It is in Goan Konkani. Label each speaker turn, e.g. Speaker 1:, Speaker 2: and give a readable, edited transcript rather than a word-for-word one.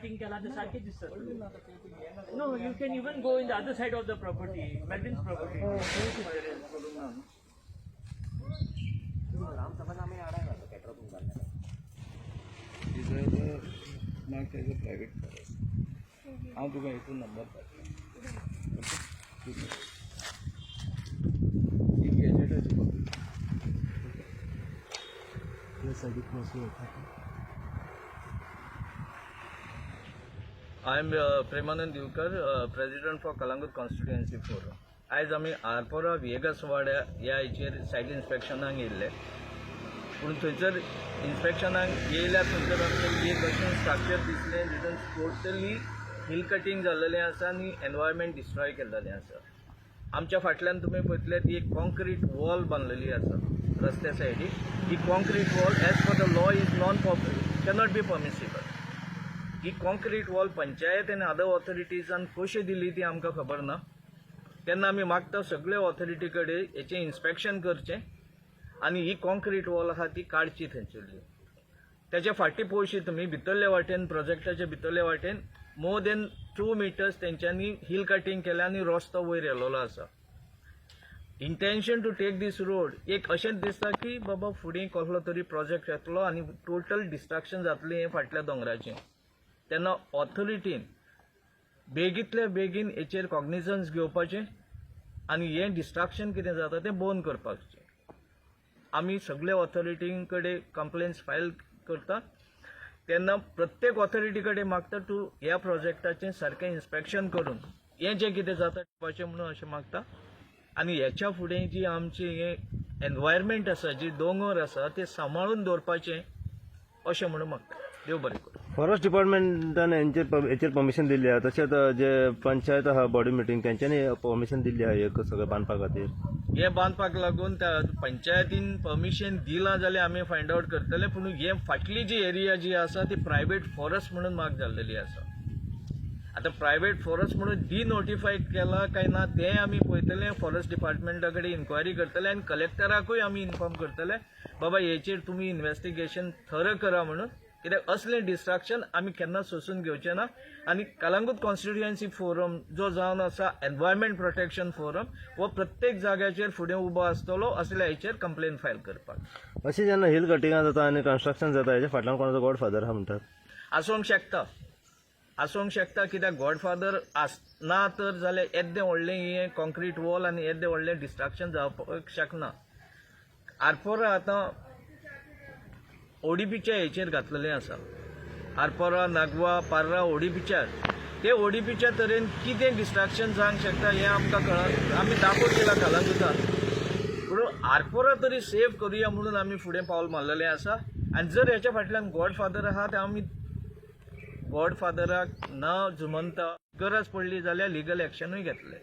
Speaker 1: कटिंग केला ते सारखे दिसतात. No, you can even go in the other side of the property, Melvin's property.
Speaker 2: करूंक ना न्हू.
Speaker 3: ग्रामसभा आमी आडाय घालता petrol पंपार.
Speaker 2: These are the marked as a private forest. हांव तुका हितून नंबर धाडटा. ओके, ही गॅजेटाची कॉपी.
Speaker 4: त्या सायडीक मातसो वता.
Speaker 2: I am Premanand Divkar, President for Calangute Constituency Forum. आयज आमी आरपोरा व्हिएगस वाड्या ह्या हेचेर सायट इन्स्पेक्शनाक येयल्ले. पूण थंयसर इन्स्पेक्शनाक येयल्यार थंयसर आमकां एक अशें स्ट्रक्चर दिसलें जितून टोटली हिल कटींग जाल्लेलें आसा आनी एनवायरमेंट डिस्ट्रॉय केल्लेलें आसा. आमच्या फाटल्यान तुमी पळयतले ती एक कॉन्क्रीट वॉल बांदलेली आसा रस्त्या सायडीक. ही concrete wall as per the law is non cannot be permissible. He concrete wall panchayat आनी अदर ऑथॉरिटीजान कशी दिली ती आमकां खबर ना. तेन्ना आमी मागता सगळे ऑथॉरिटी कडेन हेचें इन्स्पेक्शन करचें आनी ही कॉन्क्रीट वॉल आहा ती काडची थंयसरली. त्याच्या फाटीं पळोवशी तुमी, भितरले वाटेन, प्रोजेक्टाच्या भितरले वाटेन मोर देन 2 मिटर्स तेंच्यांनी हिल कटींग केल्या आनी रस्तो वयर येयलेलो आसा. Intention to take this road एक अशेंच दिसता की बाबा फुडें कसलो तरी प्रोजेक्ट येतलो आनी टोटल डिस्ट्रक्शन जातलें हें फाटल्या दोंगराचें. तेन्ना ऑथॉरिटीन बेगींतल्या बेगीन हेचेर कॉग्निजन्स घेवपाचें आनी हें डिस्ट्रक्शन कितें जाता तें बंद करपाचें. आमी सगळे ऑथॉरिटीं कडेन कंप्लेन्स फायल करता. तेन्ना प्रत्येक ऑथॉरिटी कडेन मागता तूं ह्या प्रोजेक्टाचें सारकें इन्स्पेक्शन करून हें जें कितें जाता पळोवपाचें म्हणून अशें मागता. आनी हेच्या फुडें जी आमची हें एनवायरमेंट आसा, जी दोंगर आसा, ते सांबाळून दवरपाचें अशें म्हणून मागता. देव बरें करूं.
Speaker 5: फॉरेस्ट डिपार्टमेंटान हेंचेर परमिशन दिल्ली आहा. तशेंच जे पंचायत आहा, बॉडी मिटींग, तेंच्यांनी परमिशन दिल्ली आहा हे सगळें बांदपा खातीर.
Speaker 2: हे बांदपाक लागून त्या पंचायतीन परमिशन दिलां जाल्यार आमी फायंड आवट करतले. पूण हे फाटली जी एरिया जी आसा ती प्रायवेट फॉरेस्ट म्हणून मार्क जाल्लेली आसा. आतां प्रायवेट फॉरेस्ट म्हणून डिनोटिफाय केला काय ना तें आमी पळयतले. फॉरेस्ट डिपार्टमेंटा कडेन इन्क्वायरी करतले आनी कलेक्टराकूय आमी इन्फॉर्म करतले, बाबा हेचेर तुमी इन्वेस्टिगेशन थर करा म्हणून. कित्याक असलें डिस्ट्रक्शन आमी केन्ना सोंसून घेवचे ना. आनी कलंगूट कॉन्स्टिट्युएन्सी फोरम जो जावन आसा एनवायरमेंट प्रोटेक्शन फोरम, हो प्रत्येक जाग्याचेर फुडें उबो आसतलो असल्या हेचेर कंप्लेन फायल करपाक.
Speaker 5: अशें जेन्ना हिल कटिंगां जाता आनी कन्स्ट्रक्शन जाता, हेच्या फाटल्यान कोणाचो गॉड फादर आहा म्हणटात.
Speaker 2: आसूंक शकता, आसूंक शकता. कित्याक गॉडफादर आसना तर जाल्यार येद्दें व्हडलें हें कॉन्क्रीट वॉल आनी येद्दें व्हडलें डिस्ट्रक्शन जावपाक शकना. आरपोरा आतां ओडीपीच्या हेचेर घातलेलें आसा. आरपोरा, नागवा, पार्रा ओडीपीच्या. ते ओडीपीच्या तरेन कितें डिस्ट्रक्शन जावंक शकता हें आमकां कळना. आमी दाखोवन दिला कलंगुटान, पूण आरपोरा तरी सेव करुया म्हणून आमी फुडें पावल मारलेलें आसा. आनी जर हेच्या फाटल्यान गॉडफादर आहा, ते आमी गॉडफादराक न जुमनता गरज पडली जाल्यार लिगल एक्शनूय घेतले.